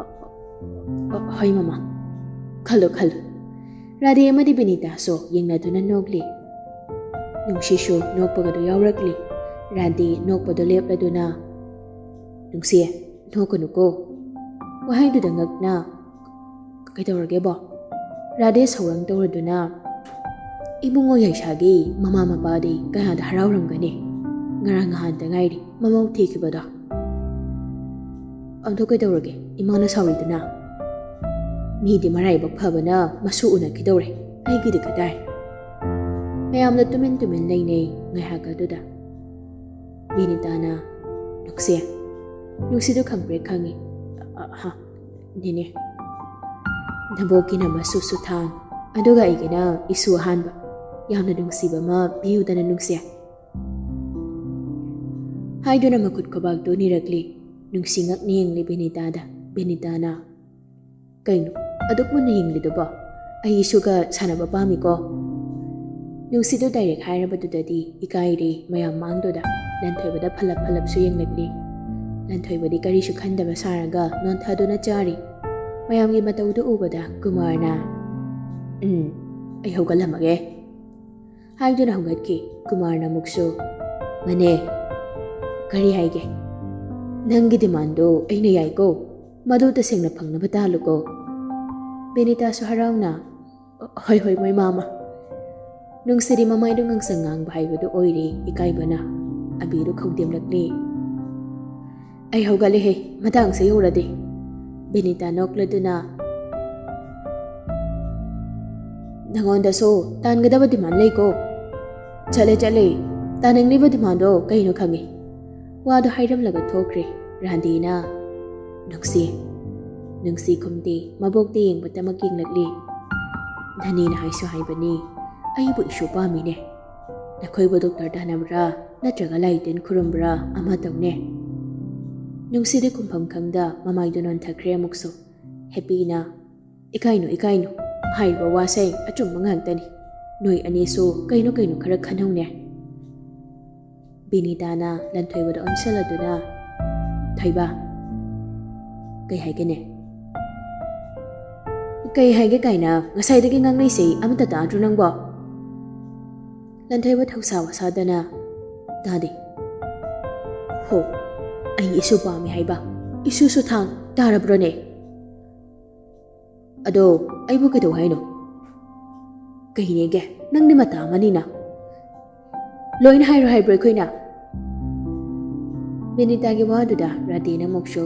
"ꯑ, ꯑ, ꯑ, ꯍꯣꯏ ꯃꯃꯥ꯫" "ꯈꯜꯂꯨ, ꯈꯜꯂꯨ꯫" ꯔꯥꯙꯦ ꯑꯃꯗꯤ ꯕꯤꯅꯤꯇꯥꯁꯨ ꯌꯦꯡꯅꯗꯨꯅ ꯅꯣꯛꯂꯤ꯫ ꯅꯨꯡꯁꯤꯁꯨ ꯅꯣꯛꯄꯒꯗꯨ ꯌꯥꯎꯔꯛꯂꯤ꯫ ꯔꯥꯙꯦ ꯅꯣꯛꯄꯗꯨ ꯂꯦꯞꯂꯗꯨꯅ, "ꯅꯨꯡꯁꯤ, ꯅꯣꯛꯀꯅꯨꯀꯣ꯫" ꯋꯥꯍꯩꯗꯨꯗ ꯉꯛꯅ, "ꯀꯩꯗꯧꯔꯒꯦꯕꯣ?" ꯔꯥꯙꯦ ꯁꯧꯔꯪ ꯇꯧꯔꯗꯨꯅ, "ꯏꯕꯨꯡꯉꯣ ꯌꯥꯏꯁꯥꯒꯤ ꯃꯃꯥ ꯃꯄꯥꯗꯤ ꯀꯌꯥꯗ ꯍꯔꯥꯎꯔꯝꯒꯅꯤ꯫ ꯉꯔꯥꯡ ꯅꯍꯥꯟꯇ ꯉꯥꯏꯔꯤ ꯃꯃꯧ ꯊꯤꯈꯤꯕꯗꯣ꯫ ꯑꯗꯣ ꯀꯩꯗꯧꯔꯒꯦ ꯏꯃꯥꯅ ꯁꯥꯎꯔꯤꯗꯨꯅ?" ꯃꯤꯗꯤ ꯃꯔꯥꯏꯕꯛ ꯐꯕꯅ ꯃꯁꯨ ꯎꯅꯈꯤꯗꯧꯔꯦ, ꯑꯩꯒꯤꯗꯤ ꯀꯗꯥꯏ? ꯃꯌꯥꯝꯅ ꯇꯨꯃꯤꯟ ꯇꯨꯃꯤꯟ ꯂꯩꯅꯩ ꯉꯥꯏꯍꯥꯛ ꯑꯗꯨꯗ꯫ ꯕꯤꯅꯤꯇꯥꯅ, "ꯅꯨꯡꯁꯤ, ꯅꯨꯡꯁꯤꯗꯨ ꯈꯪꯕ꯭ꯔꯦ?" "ꯈꯪꯉꯤ꯫ ꯑ, ꯍ, ꯅꯦꯅꯦ꯫ ꯅꯕꯣꯛꯀꯤꯅ ꯃꯁꯨ ꯁꯨꯊꯥꯡ, ꯑꯗꯨꯒ ꯑꯩꯒꯤꯅ ꯏꯁꯨ ꯑꯍꯥꯟꯕ꯫ ꯌꯥꯝꯅ ꯅꯨꯡꯁꯤꯕ ꯑꯃ ꯄꯤꯌꯨꯗꯅ, ꯅꯨꯡꯁꯤ," ꯍꯥꯏꯗꯨꯅ ꯃꯈꯨꯠ ꯈꯨꯕꯥꯛꯇꯨ ꯅꯤꯔꯛꯂꯤ꯫ ꯅꯨꯡꯁꯤ ꯉꯛꯅ ꯌꯦꯡꯂꯤ ꯕꯤꯅꯤꯇꯥꯗ꯫ ꯕꯤꯅꯤꯇꯥꯅ, "ꯀꯩꯅꯣ ꯑꯗꯨꯛ ꯃꯨꯟꯅ ꯌꯦꯡꯂꯤꯗꯨꯕꯣ? ꯑꯩ ꯏꯁꯨꯒ ꯁꯥꯟꯅꯕ ꯄꯥꯝꯃꯤꯀꯣ?" ꯅꯨꯡꯁꯤꯗꯨ ꯗꯥꯏꯔꯦꯛ ꯍꯥꯏꯔꯕꯗꯨꯗꯗꯤ ꯏꯀꯥꯏꯔꯦ ꯃꯌꯥꯝ ꯃꯥꯡꯗꯨꯗ꯫ ꯂꯟꯊꯣꯏꯕꯗ ꯐꯂꯞ ꯐꯂꯞꯁꯨ ꯌꯦꯡꯂꯛꯂꯤ꯫ ꯂꯟꯊꯣꯏꯕꯗꯤ ꯀꯔꯤꯁꯨ ꯈꯟꯗꯕ ꯁꯥꯔꯒ ꯅꯣꯟꯊꯗꯨꯅ ꯆꯥꯔꯤ꯫ ꯃꯌꯥꯝꯒꯤ ꯃꯇꯧꯗꯨ ꯎꯕꯗ ꯀꯨꯃꯥꯔꯅ, "ꯎꯝ, ꯑꯩ ꯍꯧꯒꯠꯂꯝꯃꯒꯦ," ꯍꯥꯏꯗꯨꯅ ꯍꯧꯒꯠꯈꯤ꯫ ꯀꯨꯃꯥꯔꯅ ꯑꯃꯨꯛꯁꯨ, "ꯃꯅꯦ, ꯀꯔꯤ ꯍꯥꯏꯒꯦ? ꯅꯪꯒꯤ ꯗꯤꯃꯥꯟꯗꯣ ꯑꯩꯅ ꯌꯥꯏꯀꯣ꯫ ꯃꯗꯨ ꯇꯁꯦꯡꯅ ꯐꯪꯅꯕ ꯇꯥꯍꯜꯂꯨꯀꯣ꯫" ꯕꯤꯅꯤꯇꯥꯁꯨ ꯍꯔꯥꯎꯅ, "ꯍꯣꯏ, ꯍꯣꯏ, ꯃꯣꯏ ꯃꯥꯃ꯫" ꯅꯨꯡꯁꯤꯗꯤ ꯃꯃꯥꯏꯗꯨ ꯉꯥꯡꯁꯪ ꯉꯥꯡꯕ ꯍꯥꯏꯕꯗꯨ ꯑꯣꯏꯔꯦ ꯏꯀꯥꯏꯕꯅ꯫ ꯑꯕꯤꯗꯨ ꯈꯧꯗꯦꯝꯂꯛꯂꯤ꯫ "ꯑꯩ ꯍꯧꯒꯠꯂꯦꯍꯦ, ꯃꯇꯥꯡꯁꯦ ꯌꯧꯔꯗꯤ꯫" ꯕꯤꯅꯤꯇꯥ ꯅꯣꯛꯂꯗꯨꯅ, "ꯅꯉꯣꯟꯗꯁꯨ ꯇꯥꯟꯒꯗꯕ ꯗꯤꯃꯥꯟ ꯂꯩꯀꯣ꯫ ꯆꯠꯂꯦ, ꯆꯠꯂꯦ, ꯇꯥꯅꯤꯡꯂꯤꯕ ꯗꯤꯃꯥꯟꯗꯣ ꯀꯩꯅꯣ ꯈꯪꯉꯤ꯫" ꯋꯥꯗꯨ ꯍꯥꯏꯔꯝꯂꯒ ꯊꯣꯛꯈ꯭ꯔꯦ꯫ ꯔꯥꯙꯦꯅ, "ꯅꯨꯡꯁꯤ, ꯅꯨꯡꯁꯤ ꯈꯨꯝꯗꯦ, ꯃꯕꯣꯛꯇ ꯌꯦꯡꯕꯇꯃꯛ ꯌꯦꯡꯂꯛꯂꯤ꯫ ꯙꯅꯤꯅ ꯍꯥꯏꯁꯨ ꯍꯥꯏꯕꯅꯤ, ꯑꯩꯕꯨ ꯏꯁꯨ ꯄꯥꯝꯃꯤꯅꯦ꯫ ꯅꯈꯣꯏꯕꯨ ꯗꯣꯛꯇꯔ ꯇꯥꯟꯅꯕ꯭ꯔꯥ ꯅꯠꯇ꯭ꯔꯒ ꯂꯥꯏ ꯇꯤꯟ ꯈꯨꯔꯨꯝꯕ꯭ꯔꯥ ꯑꯃ ꯇꯧꯅꯦ꯫" ꯅꯨꯡꯁꯤꯗꯤ ꯈꯨꯝꯐꯝ ꯈꯪꯗ ꯃꯃꯥꯏꯗꯨ ꯅꯣꯟꯊꯈ꯭ꯔꯦ ꯑꯃꯨꯛꯁꯨ꯫ ꯍꯦꯄꯤꯅ, "ꯏꯀꯥꯏꯅꯨ, ꯏꯀꯥꯏꯅꯨ, ꯍꯥꯏꯔꯤꯕ ꯋꯥꯁꯦ ꯑꯆꯨꯝꯕ ꯉꯥꯛꯇꯅꯤ꯫ ꯅꯣꯏ ꯑꯅꯤꯁꯨ ꯀꯩꯅꯣ ꯀꯩꯅꯣ ꯈꯔ ꯈꯟꯍꯧꯅꯦ꯫" ꯕꯤꯅꯤꯇꯥꯅ ꯂꯟꯊꯣꯏꯕꯗ ꯑꯣꯟꯁꯤꯜꯂꯗꯨꯅ, "ꯊꯣꯏꯕ, ꯀꯩ ꯍꯥꯏꯒꯦꯅꯦ?" "ꯀꯩ ꯍꯥꯏꯒꯦ ꯀꯥꯏꯅ ꯉꯁꯥꯏꯗꯒꯤ ꯉꯥꯡꯅꯩꯁꯦ ꯑꯃꯠꯇ ꯇꯥꯗ꯭ꯔꯣ ꯅꯪꯕꯣ?" ꯂꯟꯊꯣꯏꯕ ꯊꯧꯁꯥ ꯋꯥꯁꯥꯗꯅ, "ꯇꯥꯗꯦ꯫" "ꯍꯣ, ꯑꯩ ꯏꯁꯨ ꯄꯥꯝꯃꯤ ꯍꯥꯏꯕ, ꯏꯁꯨ ꯁꯨꯊꯥꯡ ꯇꯥꯔꯕ꯭ꯔꯣꯅꯦ?" "ꯑꯗꯣ ꯑꯩꯕꯨ ꯀꯩꯗꯧ ꯍꯥꯏꯅꯣ?" "ꯀꯩꯅꯦꯒꯦ, ꯅꯪꯗꯤ ꯃꯇꯥ ꯑꯃꯅꯤꯅ꯫ ꯂꯣꯏꯅ ꯍꯥꯏꯔꯣ ꯍꯥꯏꯕ꯭ꯔꯣ ꯑꯩꯈꯣꯏꯅ?" ꯕꯤꯅꯤꯇꯥꯒꯤ ꯋꯥꯗꯨꯗ ꯔꯥꯙꯦꯅ ꯑꯃꯨꯛꯁꯨ,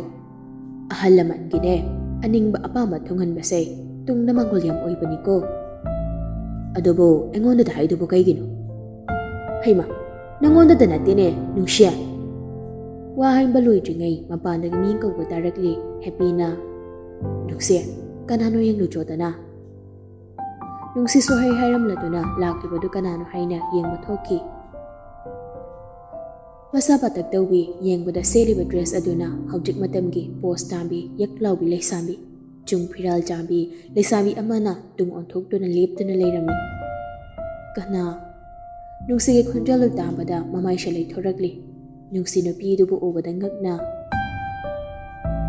"ꯑꯍꯜ ꯂꯃꯟꯒꯤꯅꯦ, ꯑꯅꯤꯡꯕ ꯑꯄꯥꯝꯕ ꯊꯨꯡꯍꯟꯕꯁꯦ ꯇꯨꯡꯗ ꯃꯥꯡꯒꯣꯜ ꯌꯥꯝ ꯑꯣꯏꯕꯅꯤꯀꯣ꯫ ꯑꯗꯨꯕꯨ ꯑꯩꯉꯣꯟꯗꯗ ꯍꯥꯏꯗꯨꯕꯨ ꯀꯩꯒꯤꯅꯣ? ꯍꯩꯃ, ꯅꯪꯉꯣꯟꯗꯗ ꯅꯠꯇꯦꯅꯦ, ꯅꯨꯡꯁꯤ꯫ ꯋꯥ ꯍꯥꯏꯕ ꯂꯣꯏꯗ꯭ꯔꯤꯉꯩ ꯃꯄꯥꯟꯗꯒꯤ ꯃꯤ ꯀꯧꯕ ꯇꯥꯔꯛꯂꯤ ꯍꯦꯄꯤꯅ꯫ ꯅꯨꯡꯁꯤ, ꯀꯅꯥꯅꯣ ꯌꯦꯡꯂꯨꯆꯣꯗꯅ꯫ ꯅꯨꯡꯁꯤ ꯁꯨꯍꯩ ꯍꯥꯏꯔꯝꯂꯗꯨꯅ ꯂꯥꯛꯂꯤꯕꯗꯨ ꯀꯅꯥꯅꯣ ꯍꯥꯏꯅ ꯌꯦꯡꯕ ꯊꯣꯛꯈꯤ꯫ ꯃꯁꯥ ꯄꯥꯇꯛ ꯇꯧꯕꯤ, ꯌꯦꯡꯕꯗ ꯁꯦꯠꯂꯤꯕ ꯗ꯭ꯔꯦꯁ ꯑꯗꯨꯅ ꯍꯧꯖꯤꯛ ꯃꯇꯝꯒꯤ ꯄꯣꯁ ꯇꯥꯕꯤ, ꯌꯛ ꯂꯥꯎꯕꯤ ꯂꯩꯁꯥꯕꯤ, ꯆꯨꯡ ꯐꯤꯔꯥꯜ ꯆꯥꯕꯤ ꯂꯩꯁꯥꯕꯤ ꯑꯃꯅ ꯇꯨꯡ ꯑꯣꯟꯊꯣꯛꯇꯨꯅ ꯂꯦꯞꯇꯨꯅ ꯂꯩꯔꯝꯃꯤ꯫ ꯀꯅꯥ? ꯅꯨꯡꯁꯤꯒꯤ ꯈꯣꯟꯖꯦꯜꯗꯨ ꯇꯥꯕꯗ ꯃꯃꯥꯏꯁꯦ ꯂꯩꯊꯣꯔꯛꯂꯤ꯫ ꯅꯨꯡꯁꯤ ꯅꯨꯄꯤꯗꯨꯕꯨ ꯎꯕꯗ ꯉꯛꯅ,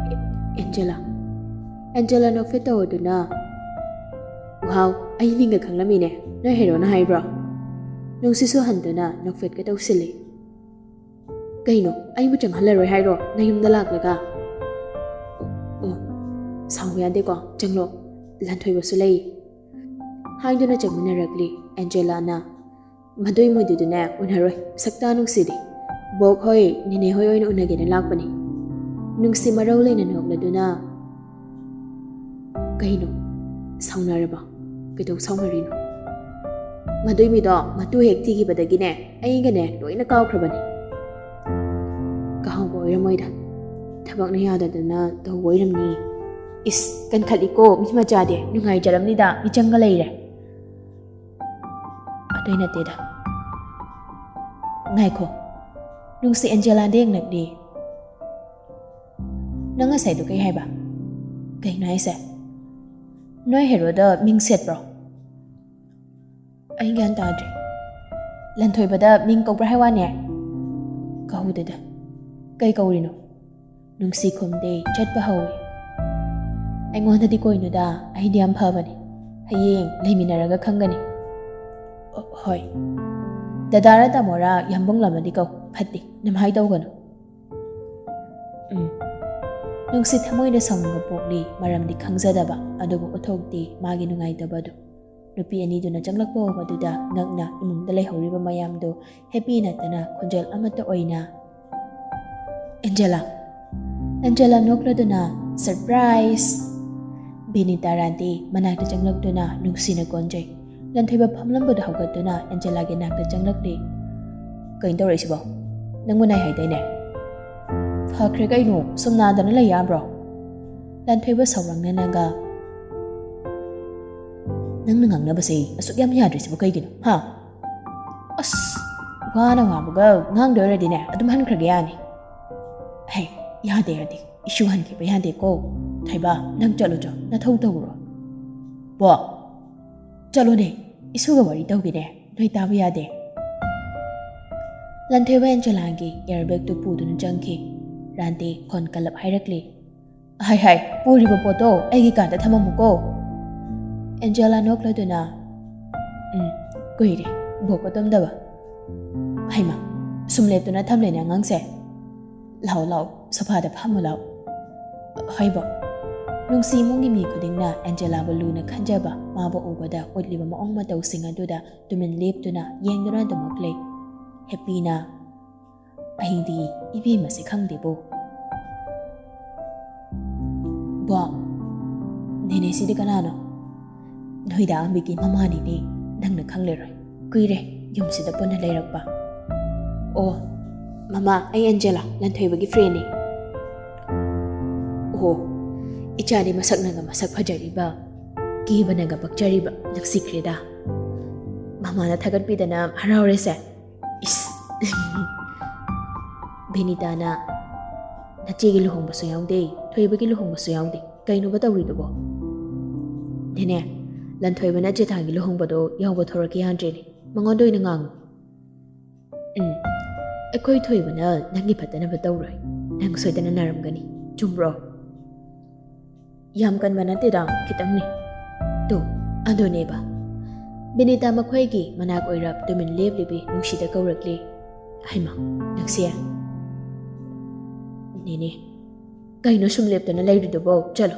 "ꯑꯦ-, ꯑꯦꯟꯖꯦꯂꯥ?" ꯑꯦꯟꯖꯦꯂꯥ ꯅꯣꯛꯐꯦꯠ ꯇꯧꯗꯨꯅ, "ꯋꯥꯎ, ꯑꯩ ꯃꯤꯡꯒ ꯈꯪꯂꯝꯃꯤꯅꯦ, ꯅꯣꯏ ꯍꯦꯔꯣꯅ ꯍꯥꯏꯕ꯭ꯔꯣ?" ꯅꯨꯡꯁꯤꯁꯨ ꯍꯟꯗꯨꯅ ꯅꯣꯛꯐꯦꯠꯀ ꯇꯧꯁꯤꯜꯂꯤ꯫ "ꯀꯩꯅꯣ, ꯑꯩꯕꯨ ꯆꯪꯍꯜꯂꯔꯣꯏ ꯍꯥꯏꯔꯣ ꯅꯌꯨꯝꯗ ꯂꯥꯛꯂꯒ?" "ꯑꯣ, ꯁꯥꯎꯕ ꯌꯥꯗꯦꯀꯣ, ꯆꯪꯂꯣ, ꯂꯟꯊꯣꯏꯕꯁꯨ ꯂꯩ," ꯍꯥꯏꯗꯨꯅ ꯆꯪꯃꯤꯟꯅꯔꯛꯂꯤ ꯑꯦꯟꯖꯦꯂꯥꯅ꯫ "ꯃꯗꯨꯏ ꯃꯣꯏꯗꯨꯗꯨꯅꯦ ꯎꯅꯔꯣꯏ, ꯁꯛꯇꯥ ꯅꯨꯡꯁꯤꯗꯤ꯫ ꯕꯣꯛ ꯍꯣꯏ, ꯅꯦꯅꯦ ꯍꯣꯏ ꯑꯣꯏꯅ ꯎꯅꯒꯦꯅ ꯂꯥꯛꯄꯅꯤ꯫" ꯅꯨꯡꯁꯤ ꯃꯔꯧ ꯂꯩꯅ ꯅꯣꯛꯂꯗꯨꯅ, "ꯀꯩꯅꯣ, ꯁꯥꯎꯅꯔꯕ? ꯀꯩꯗꯧ ꯁꯥꯎꯅꯔꯤꯅꯣ?" "ꯃꯗꯨꯏ ꯃꯤꯗꯣ ꯃꯇꯨ ꯍꯦꯛ ꯊꯤꯈꯤꯕꯗꯒꯤꯅꯦ ꯑꯩꯒꯅꯦ ꯂꯣꯏꯅ ꯀꯥꯎꯈ꯭ꯔꯕꯅꯤ꯫" "ꯀꯥꯎꯕ ꯑꯣꯏꯔꯝꯃꯣꯏꯗ, ꯊꯕꯛꯅ ꯌꯥꯗꯗꯅ ꯇꯧꯕ ꯑꯣꯏꯔꯝꯅꯤ꯫" "ꯏꯁ, ꯀꯟꯈꯠꯂꯤꯀꯣ ꯃꯤ ꯃꯆꯥꯗꯤ, ꯅꯨꯡꯉꯥꯏꯖꯔꯝꯅꯤꯗ, ꯃꯤꯆꯪꯒ ꯂꯩꯔꯦ꯫" "ꯑꯗꯨꯏ ꯅꯠꯇꯦꯗ, ꯉꯥꯏꯈꯣ꯫" ꯅꯨꯡꯁꯤ ꯑꯦꯟꯖꯦꯂꯥꯗ ꯌꯦꯡꯂꯛꯂꯤ꯫ "ꯅꯪ ꯉꯁꯥꯏꯗꯣ ꯀꯩ ꯍꯥꯏꯕ?" "ꯀꯩꯅꯣ ꯍꯥꯏꯁꯦ? ꯅꯣꯏ ꯍꯦꯔꯣꯗ ꯃꯤꯡ ꯁꯦꯠꯄ꯭ꯔꯣ?" "ꯑꯩ ꯒ꯭ꯌꯥꯟ ꯇꯥꯗ꯭ꯔꯦ꯫ ꯂꯟꯊꯣꯏꯕꯗ ꯃꯤꯡ ꯀꯧꯕ꯭ꯔꯥ ꯍꯥꯏ ꯋꯥꯅꯦ?" "ꯀꯧꯗꯦꯗ꯫" "ꯀꯩ ꯀꯧꯔꯤꯅꯣ?" ꯅꯨꯡꯁꯤ ꯈꯨꯝꯗꯦ, ꯆꯠꯄ ꯍꯧꯏ꯫ "ꯑꯩꯉꯣꯟꯗꯗꯤ ꯀꯣꯏꯅꯨꯗ, ꯑꯩꯗꯤ ꯌꯥꯝ ꯐꯕꯅꯤ꯫ ꯍꯌꯦꯡ ꯂꯩꯃꯤꯟꯅꯔꯒ ꯈꯪꯒꯅꯤ꯫" "ꯑꯣ, ꯍꯣꯏ꯫ ꯗꯗꯥꯔ ꯇꯥꯃꯣꯔꯥ ꯌꯥꯝꯕꯨꯡ ꯂꯃꯗꯤ ꯀꯧ, ꯐꯠꯇꯦ, ꯅꯝꯍꯥꯏ ꯇꯧꯒꯅꯨ꯫" ꯎꯝ꯫ ꯅꯨꯡꯁꯤ ꯊꯃꯣꯏꯗ ꯁꯥꯎꯅꯤꯡꯕ ꯄꯣꯛꯂꯤ, ꯃꯔꯝꯗꯤ ꯈꯪꯖꯗꯕ, ꯑꯗꯨꯕꯨ ꯎꯠꯊꯣꯛꯇꯦ ꯃꯥꯒꯤ ꯅꯨꯡꯉꯥꯏꯇꯕꯗꯨ꯫ ꯅꯨꯄꯤ ꯑꯅꯤꯗꯨꯅ ꯆꯪꯂꯛꯄ ꯎꯕꯗꯨꯗ ꯉꯛꯅ ꯏꯃꯨꯡꯗ ꯂꯩꯍꯧꯔꯤꯕ ꯃꯌꯥꯝꯗꯨ ꯍꯦꯄꯤ ꯅꯠꯇꯅ ꯈꯣꯟꯖꯦꯜ ꯑꯃꯠꯇ ꯑꯣꯏꯅ, "ꯑꯦꯟꯖꯦꯂꯥ!" ꯑꯦꯟꯖꯦꯂꯥ ꯅꯣꯛꯂꯗꯨꯅ, Surprise! ꯕꯤꯅꯤꯇꯥ ꯔꯥꯟꯇꯤ ꯃꯅꯥꯛꯇ ꯆꯪꯂꯛꯇꯨꯅ ꯅꯨꯡꯁꯤꯅ ꯀꯣꯟꯖꯩ꯫ ꯂꯟꯊꯣꯏꯕ ꯐꯝꯂꯝꯕꯗꯨ ꯍꯧꯒꯠꯇꯨꯅ ꯑꯦꯟꯖꯦꯂꯥꯒꯤ ꯅꯥꯛꯇ ꯆꯪꯂꯛꯂꯤ꯫ "ꯀꯩꯅꯣ ꯇꯧꯔꯛꯏꯁꯤꯕꯣ? ꯅꯪꯕꯨ ꯅꯥꯏ ꯍꯥꯏꯗꯥꯏꯅꯦ?" "ꯐꯈ꯭ꯔꯦ ꯀꯩꯅꯣ, ꯁꯨꯝ ꯅꯥꯗꯅ ꯂꯩ ꯌꯥꯕ꯭ꯔꯣ?" ꯂꯟꯊꯣꯏꯕ ꯁꯥꯎꯔꯪꯅꯅꯒ, "ꯅꯪꯅ ꯉꯥꯡꯅꯕꯁꯦ ꯑꯁꯨꯛ ꯌꯥꯝ ꯌꯥꯗ꯭ꯔꯤꯁꯤꯕꯨ ꯀꯩꯒꯤꯅꯣ, ꯍꯥ?" "ꯑꯁ, ꯋꯥꯅ ꯋꯥꯕꯒ ꯉꯥꯡꯗꯣꯏ ꯑꯣꯏꯔꯗꯤꯅꯦ, ꯑꯗꯨꯝ ꯍꯟꯈ꯭ꯔꯒꯦ ꯌꯥꯅꯤ꯫ ꯍꯦ, ꯌꯥꯗꯦ, ꯌꯥꯗꯦ, ꯏꯁꯨ ꯍꯟꯈꯤꯕ ꯌꯥꯗꯦꯀꯣ꯫ ꯊꯣꯏꯕ, ꯅꯪ ꯆꯠꯂꯨ ꯆꯣ, ꯅꯊꯧ ꯇꯧꯔꯨꯔꯣ꯫ ꯕꯣ, ꯆꯠꯂꯣꯅꯦ, ꯏꯁꯨꯒ ꯋꯥꯔꯤ ꯇꯧꯒꯦꯅꯦ, ꯅꯣꯏ ꯇꯥꯕ ꯌꯥꯗꯦ꯫" ꯂꯟꯊꯣꯏꯕ ꯑꯦꯟꯖꯦꯂꯥꯒꯤ ꯑꯦꯌꯔꯕꯦꯒꯇꯨ ꯄꯨꯗꯨꯅ ꯆꯪꯈꯤ꯫ ꯔꯥꯟꯇꯤ ꯈꯣꯟ ꯀꯜꯂꯞ ꯍꯥꯏꯔꯛꯂꯤ, "ꯍꯥꯏ ꯍꯥꯏ, ꯄꯨꯔꯤꯕ ꯄꯣꯠꯇꯣ ꯑꯩꯒꯤ ꯀꯥꯗ ꯊꯝꯃꯝꯃꯨꯀꯣ꯫" ꯑꯦꯟꯖꯦꯂꯥ ꯅꯣꯛꯂꯗꯨꯅ, "ꯎꯝ, ꯀꯨꯏꯔꯦ ꯕꯣꯛꯀ ꯇꯨꯝꯗꯕ꯫ ꯍꯩꯃꯥ, ꯁꯨꯝ ꯂꯦꯞꯇꯨꯅ ꯊꯝꯂꯦꯅꯦ ꯑꯉꯥꯡꯁꯦ꯫ ꯂꯥꯛꯑꯣ ꯂꯥꯛꯑꯣ, ꯁꯣꯐꯥꯗ ꯐꯝꯃꯨ ꯂꯥꯛꯑꯣ꯫" "ꯍꯣꯏ ꯕꯣꯛ꯫" ꯅꯨꯡꯁꯤ ꯏꯃꯨꯡꯒꯤ ꯃꯤ ꯈꯨꯗꯤꯡꯅ ꯑꯦꯟꯖꯦꯂꯥꯕꯨ ꯂꯨꯅ ꯈꯟꯖꯕ, ꯃꯥꯕꯨ ꯎꯕꯗ ꯎꯠꯂꯤꯕ ꯃꯑꯣꯡ ꯃꯇꯧꯁꯤꯡ ꯑꯗꯨꯗ ꯇꯨꯃꯤꯟ ꯂꯦꯞꯇꯨꯅ ꯌꯦꯡꯗꯨꯅ ꯑꯗꯨꯃꯛ ꯂꯩ꯫ ꯍꯦꯞꯄꯤꯅ, "ꯑꯩꯗꯤ ꯏꯕꯦꯝꯃꯁꯦ ꯈꯪꯗꯦꯕꯣ꯫" "ꯕꯣꯛ, ꯅꯦꯅꯦꯁꯤꯗꯤ ꯀꯅꯥꯅꯣ?" "ꯅꯣꯏꯗ ꯑꯝꯕꯤꯒꯤ ꯃꯃꯥꯅꯤꯅꯦ, ꯅꯪꯅ ꯈꯪꯂꯔꯣꯏ꯫ ꯀꯨꯏꯔꯦ ꯌꯨꯝꯁꯤꯗ ꯄꯨꯟꯅ ꯂꯩꯔꯛꯄ꯫" "ꯑꯣ, ꯃꯃꯥ, ꯑꯩ ꯑꯦꯟꯖꯦꯂꯥ, ꯂꯟꯊꯣꯏꯕꯒꯤ ꯐ꯭ꯔꯦꯟꯅꯤ꯫" "ꯑꯣ, ꯏꯆꯥꯗꯤ ꯃꯁꯛꯅꯒ ꯃꯁꯛ ꯐꯖꯔꯤꯕ, ꯀꯦꯕꯅꯒ ꯄꯛꯆꯔꯤꯕ, ꯅꯨꯡꯁꯤꯈ꯭ꯔꯦꯗ꯫" ꯃꯃꯥꯅ ꯊꯥꯒꯠꯄꯤꯗꯅ ꯍꯔꯥꯎꯔꯦꯁꯦ꯫ ꯏꯁ! ꯚꯦꯅꯤꯇꯥꯅ, "ꯅꯆꯦꯒꯤ ꯂꯨꯍꯣꯡꯕꯁꯨ ꯌꯥꯎꯗꯦ, ꯊꯣꯏꯕꯒꯤ ꯂꯨꯍꯣꯡꯕꯁꯨ ꯌꯥꯎꯗꯦ, ꯀꯩꯅꯣꯕ ꯇꯧꯔꯤꯗꯨꯕꯣ?" "ꯅꯦꯅꯦ, ꯂꯟꯊꯣꯏꯕꯅ ꯆꯦꯊꯥꯒꯤ ꯂꯨꯍꯣꯡꯕꯗꯣ ꯌꯥꯎꯕ ꯊꯣꯔꯛꯀꯦ ꯌꯥꯗ꯭ꯔꯦꯅꯦ, ꯃꯉꯣꯟꯗ ꯑꯣꯏꯅ ꯉꯥꯡꯉꯨ꯫" "ꯎꯝ, ꯑꯩꯈꯣꯏ ꯊꯣꯏꯕꯅ ꯅꯪꯒꯤ ꯐꯠꯇꯅꯕ ꯇꯧꯔꯣꯏ, ꯅꯪ ꯁꯣꯏꯗꯅ ꯅꯥꯔꯝꯒꯅꯤ, ꯆꯨꯝꯕ꯭ꯔꯣ?" "ꯌꯥꯝ ꯀꯟꯕ ꯅꯠꯇꯦꯗ, ꯈꯤꯇꯪꯅꯤ꯫" "ꯇꯨ, ꯑꯗꯨꯅꯦꯕ꯫" ꯕꯤꯅꯤꯇꯥ ꯃꯈꯣꯏꯒꯤ ꯃꯅꯥꯛ ꯑꯣꯏꯔꯞ ꯇꯨꯃꯤꯟ ꯂꯦꯞꯂꯤꯕꯤ ꯅꯨꯡꯁꯤꯗ ꯀꯧꯔꯛꯂꯤ꯫ "ꯍꯩꯃꯥ, ꯅꯨꯡꯁꯤ꯫" "ꯅꯦꯅꯦ, ꯀꯩꯅꯣ ꯁꯨꯝ ꯂꯦꯞꯇꯅ ꯂꯩꯔꯤꯗꯨꯕꯣ? ꯆꯠꯂꯣ꯫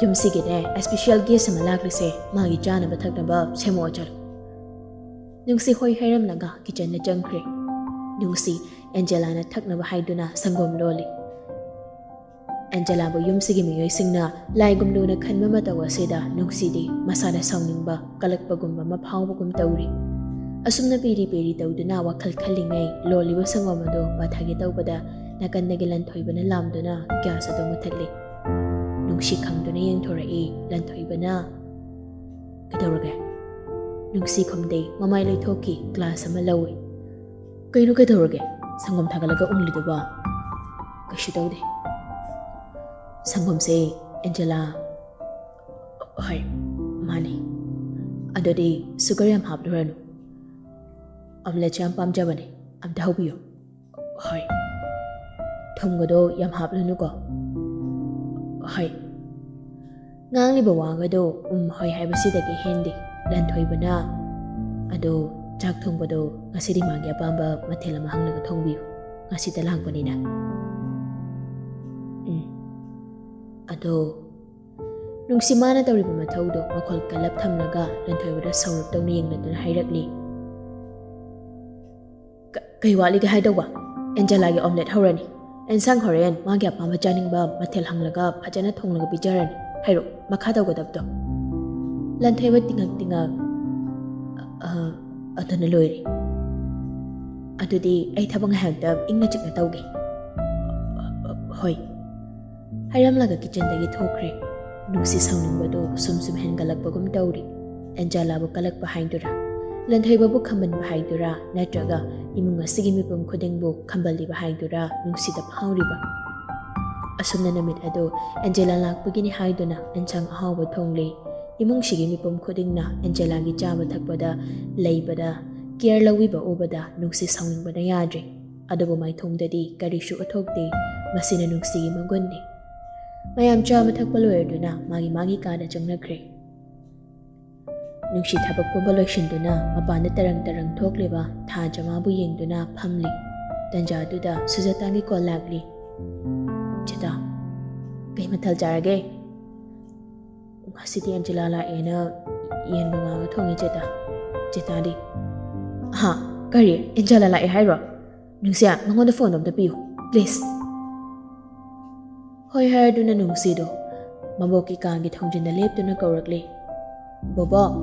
ꯌꯨꯝꯁꯤꯒꯤꯅꯦ, special guest ꯑꯃ ꯂꯥꯛꯂꯤꯁꯦ, ꯃꯥꯒꯤ ꯆꯥꯅꯕ ꯊꯛꯅꯕ ꯁꯦꯝꯃꯛꯑꯣ ꯆꯠꯂꯣ꯫" ꯅꯨꯡꯁꯤ ꯍꯣꯏ ꯍꯥꯏꯔꯝꯂꯒ ꯀꯤꯆꯟꯗ ꯆꯪꯈ꯭ꯔꯦ꯫ ꯅꯨꯡꯁꯤ ꯑꯦꯟꯖꯦꯂꯥꯅ ꯊꯛꯅꯕ ꯍꯥꯏꯗꯨꯅ ꯁꯪꯒꯣꯝ ꯂꯣꯜꯂꯤ꯫ ꯑꯦꯟꯖꯦꯂꯥꯕꯨ ꯌꯨꯝꯁꯤꯒꯤ ꯃꯤꯑꯣꯏꯁꯤꯡꯅ ꯂꯥꯏꯒꯨꯝ ꯂꯨꯅ ꯈꯟꯕ ꯃꯇꯧ ꯑꯁꯤꯗ ꯅꯨꯡꯁꯤꯗꯤ ꯃꯁꯥꯗ ꯁꯥꯎꯅꯤꯡꯕ ꯀꯜꯂꯛꯄꯒꯨꯝꯕ ꯑꯃ ꯐꯥꯎꯕꯒꯨꯝ ꯇꯧꯔꯤ꯫ ꯑꯁꯨꯝꯅ ꯄꯦꯔꯤ ꯄꯦꯔꯤ ꯇꯧꯗꯨꯅ ꯋꯥꯈꯜ ꯈꯜꯂꯤꯉꯩ ꯂꯣꯜꯂꯤꯕ ꯁꯪꯒꯣꯝ ꯑꯗꯨ ꯄꯥꯊꯒꯦ ꯇꯧꯕꯗ ꯅꯥꯀꯟꯗꯒꯤ ꯂꯟꯊꯣꯏꯕꯅ ꯂꯥꯝꯗꯨꯅ ꯒ꯭ꯌꯥꯁ ꯑꯗꯨ ꯃꯨꯊꯠꯂꯤ꯫ ꯅꯨꯡꯁꯤ ꯈꯪꯗꯨꯅ ꯌꯦꯡꯊꯣꯔꯛꯏ ꯂꯟꯊꯣꯏꯕꯅ꯫ "ꯀꯩꯗꯧꯔꯒꯦ?" ꯅꯨꯡꯁꯤ ꯈꯨꯝꯗꯦ, ꯃꯃꯥꯏ ꯂꯩꯊꯣꯛꯈꯤ, ꯒ꯭ꯂꯥꯁ ꯑꯃ ꯂꯧꯏ꯫ "ꯀꯩꯅꯣ ꯀꯩꯗꯧꯔꯒꯦ? ꯁꯪꯒꯣꯝ ꯊꯥꯒꯠꯂꯒ ꯎꯪꯂꯤꯗꯨꯕꯣ?" "ꯀꯩꯁꯨ ꯇꯧꯗꯦ꯫" "ꯁꯪꯒꯣꯝꯁꯦ ꯑꯦꯟꯖꯦꯂꯥ?" "ꯍꯣꯏ, ꯃꯥꯅꯦ꯫" "ꯑꯗꯨꯗꯤ ꯁꯨꯒꯔ ꯌꯥꯝ ꯍꯥꯞꯂꯨꯔꯅꯨ꯫ ꯑꯣꯝꯂꯦꯠꯁꯦ ꯌꯥꯝ ꯄꯥꯝꯖꯕꯅꯦ, ꯑꯝꯇ ꯍꯧꯕꯤꯌꯨ꯫" "ꯍꯣꯏ꯫" "ꯊꯨꯝꯒꯗꯣ ꯌꯥꯝ ꯍꯥꯞꯂꯨꯅꯨꯀꯣ꯫" "ꯍꯣꯏ꯫" ꯉꯥꯡꯂꯤꯕ ꯋꯥꯒꯗꯣ "ꯎꯝ, ꯍꯣꯏ" ꯍꯥꯏꯕꯁꯤꯗꯒꯤ ꯍꯦꯟꯗꯦ꯫ ꯂꯟꯊꯣꯏꯕꯅ, "ꯑꯗꯣ ꯆꯥꯛ ꯊꯣꯡꯕꯗꯣ ꯉꯁꯤꯗꯤ ꯃꯥꯒꯤ ꯑꯄꯥꯝꯕ ꯃꯊꯦꯜ ꯑꯃ ꯍꯪꯂꯒ ꯊꯣꯡꯕꯤꯌꯨ, ꯉꯁꯤꯇ ꯂꯥꯛꯄꯅꯤꯅ꯫" "ꯎꯝ, ꯑꯗꯣ꯫" ꯅꯨꯡꯁꯤ ꯃꯥꯅ ꯇꯧꯔꯤꯕ ꯃꯊꯧꯗꯣ ꯃꯈꯣꯜ ꯀꯜꯂꯞ ꯊꯝꯂꯒ ꯂꯟꯊꯣꯏꯕꯗ ꯁꯧꯔꯞ ꯇꯧꯅ ꯌꯦꯡꯂꯗꯨꯅ ꯍꯥꯏꯔꯛꯂꯤ꯫ "ꯀ-, ꯀꯩ ꯋꯥꯠꯂꯤꯒꯦ ꯍꯥꯏꯗꯧꯕ? ꯑꯦꯟꯖꯦꯂꯥꯒꯤ ꯑꯣꯝꯂꯦꯠ ꯍꯧꯔꯅꯤ꯫ ꯑꯦꯟꯁꯥꯡ ꯍꯣꯔꯦꯟ ꯃꯥꯒꯤ ꯑꯄꯥꯝꯕ ꯆꯥꯅꯤꯡꯕ ꯃꯊꯦꯜ ꯍꯪꯂꯒ ꯐꯖꯅ ꯊꯣꯡꯂꯒ ꯄꯤꯖꯔꯅꯤ꯫ ꯍꯥꯏꯔꯣ, ꯃꯈꯥ ꯇꯧꯒꯗꯕꯗꯣ꯫" ꯂꯟꯊꯣꯏꯕ ꯇꯤꯉꯛ ꯇꯤꯉꯛ, "ꯑ, ꯑ, ꯑꯗꯨꯅ ꯂꯣꯏꯔꯦ꯫ ꯑꯗꯨꯗꯤ ꯑꯩ ꯊꯕꯛ ꯉꯥꯏꯍꯥꯛꯇ ꯏꯪꯅ ꯆꯤꯛꯅ ꯇꯧꯒꯦ꯫" "ꯍꯣꯏ꯫" ꯍꯥꯏꯔꯝꯂꯒ ꯀꯤꯆꯟꯗꯒꯤ ꯊꯣꯛꯈ꯭ꯔꯦ꯫ ꯅꯨꯡꯁꯤ ꯁꯥꯎꯅꯤꯡꯕꯗꯨ ꯁꯨꯝ ꯁꯨꯝ ꯍꯦꯟꯒꯠꯂꯛꯄꯒꯨꯝ ꯇꯧꯔꯤ꯫ ꯑꯦꯟꯖꯦꯂꯥꯕꯨ ꯀꯜꯂꯛꯄ ꯍꯥꯏꯗꯨꯔꯥ, ꯂꯟꯊꯣꯏꯕꯕꯨ ꯈꯝꯕꯟꯕ ꯍꯥꯏꯗꯨꯔꯥ, ꯅꯠꯇ꯭ꯔꯒ ꯏꯃꯨꯡ ꯑꯁꯤꯒꯤ ꯃꯤꯄꯨꯝ ꯈꯨꯗꯤꯡꯕꯨ ꯈꯝꯕꯜꯂꯤꯕ ꯍꯥꯏꯗꯨꯔꯥ ꯅꯨꯡꯁꯤꯗ ꯐꯥꯎꯔꯤꯕ꯫ ꯑꯁꯨꯝꯅ ꯅꯨꯃꯤꯠ ꯑꯗꯨ ꯑꯦꯟꯖꯦꯂꯥ ꯂꯥꯛꯄꯒꯤꯅꯤ ꯍꯥꯏꯗꯨꯅ ꯑꯦꯟꯁꯥꯡ ꯑꯍꯥꯎꯕ ꯊꯣꯡꯂꯦ꯫ ꯏꯃꯨꯡꯁꯤꯒꯤ ꯃꯤꯄꯨꯝ ꯈꯨꯗꯤꯡꯅ ꯑꯦꯟꯖꯦꯂꯥꯒꯤ ꯆꯥꯕ ꯊꯛꯄꯗ, ꯂꯩꯕꯗ ꯀꯤꯌꯔ ꯂꯧꯕꯤꯕ ꯎꯕꯗ ꯅꯨꯡꯁꯤ ꯁꯥꯎꯅꯤꯡꯕꯅ ꯌꯥꯗ꯭ꯔꯦ꯫ ꯑꯗꯨꯕꯨ ꯃꯥꯏꯊꯣꯡꯗꯗꯤ ꯀꯔꯤꯁꯨ ꯎꯠꯊꯣꯛꯇꯦ꯫ ꯃꯁꯤꯅ ꯅꯨꯡꯁꯤꯒꯤ ꯃꯒꯨꯟꯅꯤ꯫ ꯃꯌꯥꯝ ꯆꯥꯕ ꯊꯛꯄ ꯂꯣꯏꯔꯗꯨꯅ ꯃꯥꯒꯤ ꯃꯥꯒꯤ ꯀꯥꯗ ꯆꯪꯅꯈ꯭ꯔꯦ꯫ ꯅꯨꯡꯁꯤ ꯊꯕꯛ ꯄꯨꯝꯕ ꯂꯣꯏꯁꯤꯟꯗꯨꯅ ꯃꯄꯥꯟꯗ ꯇꯔꯪ ꯇꯔꯪ ꯊꯣꯛꯂꯤꯕ ꯊꯥ ꯆꯃꯥꯕꯨ ꯌꯦꯡꯗꯨꯅ ꯐꯝꯂꯤ꯫ ꯇꯟꯖꯥꯗꯨꯗ ꯁꯨꯖꯥꯇꯥꯒꯤ ꯀꯣꯜ ꯂꯥꯛꯂꯤ꯫ "ꯆꯦꯇꯥ, ꯀꯩ ꯃꯊꯦꯜ ꯆꯥꯔꯒꯦ?" "ꯉꯁꯤꯗꯤ ꯑꯦꯟꯖꯦꯂꯥ ꯂꯥꯛꯑꯦꯅ ꯌꯦꯟꯒ ꯉꯥꯒ ꯊꯣꯡꯉꯦ ꯆꯦꯇꯥ꯫" ꯆꯦꯇꯥꯗꯤ, "ꯍꯥ? ꯀꯔꯤ? ꯑꯦꯟꯖꯦꯂꯥ ꯂꯥꯛꯑꯦ ꯍꯥꯏꯔꯣ? ꯅꯨꯡꯁꯤꯌꯥ, ꯃꯉꯣꯟꯗ ꯐꯣꯟꯗꯣ ꯑꯝꯇ ꯄꯤꯌꯨ, ꯄ꯭ꯂꯤꯖ꯫" ꯍꯣꯏ ꯍꯥꯏꯔꯗꯨꯅ ꯅꯨꯡꯁꯤꯗꯣ ꯃꯕꯣꯛꯀꯤ ꯀꯥꯒꯤ ꯊꯣꯡꯖꯤꯟꯗ ꯂꯦꯞꯇꯨꯅ ꯀꯧꯔꯛꯂꯦ꯫ "ꯕꯣꯕꯣꯛ!"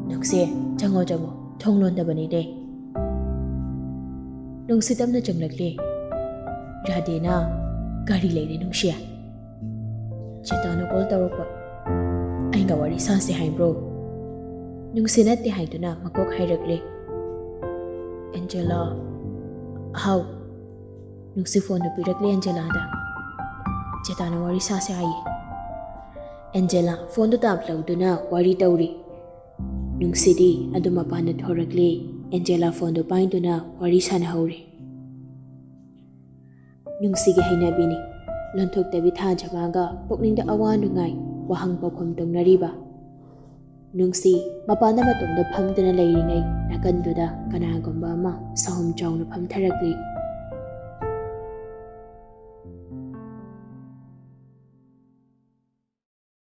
"ꯅꯨꯡꯁꯤ, ꯆꯪꯉꯣ ꯆꯪꯉꯣ, ꯊꯣꯡ ꯂꯣꯟꯗꯕꯅꯤꯅꯦ꯫" ꯅꯨꯡꯁꯤ ꯇꯞꯅ ꯆꯪꯂꯛꯂꯦ꯫ "ꯔꯥꯙꯦꯅ ꯒꯥꯔꯤ ꯂꯩꯔꯦ ꯅꯨꯡꯁꯤ꯫ ꯆꯦꯇꯥꯅ ꯀꯣꯜ ꯇꯧꯔꯛꯄ꯫ ꯑꯩꯒ ꯋꯥꯔꯤ ꯁꯥꯁꯦ ꯍꯥꯏꯕ꯭ꯔꯣ?" ꯅꯨꯡꯁꯤ ꯅꯠꯇꯦ ꯍꯥꯏꯗꯨꯅ ꯃꯀꯣꯛ ꯍꯥꯏꯔꯛꯂꯦ꯫ "ꯑꯦꯟꯖꯦꯂꯥ?" "ꯍꯥꯎ?" ꯅꯨꯡꯁꯤ ꯐꯣꯟꯗꯨ ꯄꯤꯔꯛꯂꯦ ꯑꯦꯟꯖꯦꯂꯥꯗ꯫ "ꯆꯦꯇꯥꯅ ꯋꯥꯔꯤ ꯁꯥꯁꯦ ꯍꯥꯏꯌꯦ꯫" ꯑꯦꯟꯖꯦꯂꯥ ꯐꯣꯟꯗꯨ ꯇꯥꯞ ꯂꯧꯗꯨꯅ ꯋꯥꯔꯤ ꯇꯧꯔꯤ꯫ ꯅꯨꯡꯁꯤꯗꯤ ꯑꯗꯨ ꯃꯄꯥꯟꯗ ꯊꯣꯔꯛꯂꯦ꯫ ꯑꯦꯟꯖꯦꯂꯥ ꯐꯣꯟꯗꯨ ꯄꯥꯏꯗꯨꯅ ꯋꯥꯔꯤ ꯁꯥꯟꯅꯍꯧꯔꯤ꯫ ꯅꯨꯡꯁꯤꯒꯤ ꯍꯩꯅꯕꯤꯅꯤ꯫ ꯂꯣꯟꯊꯣꯛꯇꯕꯤ ꯊꯥꯖꯕꯒ ꯄꯨꯛꯅꯤꯡꯗ ꯑꯋꯥ ꯅꯨꯡꯉꯥꯏ, ꯋꯥꯍꯪ ꯄꯥꯎꯈꯨꯝ ꯇꯧꯅꯔꯤꯕ꯫ ꯅꯨꯡꯁꯤ ꯃꯄꯥꯟꯗ ꯃꯇꯣꯝꯗ ꯐꯝꯗꯨꯅ ꯂꯩꯔꯤꯉꯩ, ꯅꯥꯀꯟꯗꯨꯗ ꯀꯅꯥꯒꯨꯝꯕ ꯑꯃ ꯁꯥꯎꯍꯨꯝ ꯆꯥꯎꯅ ꯐꯝꯊꯔꯛꯂꯤ꯫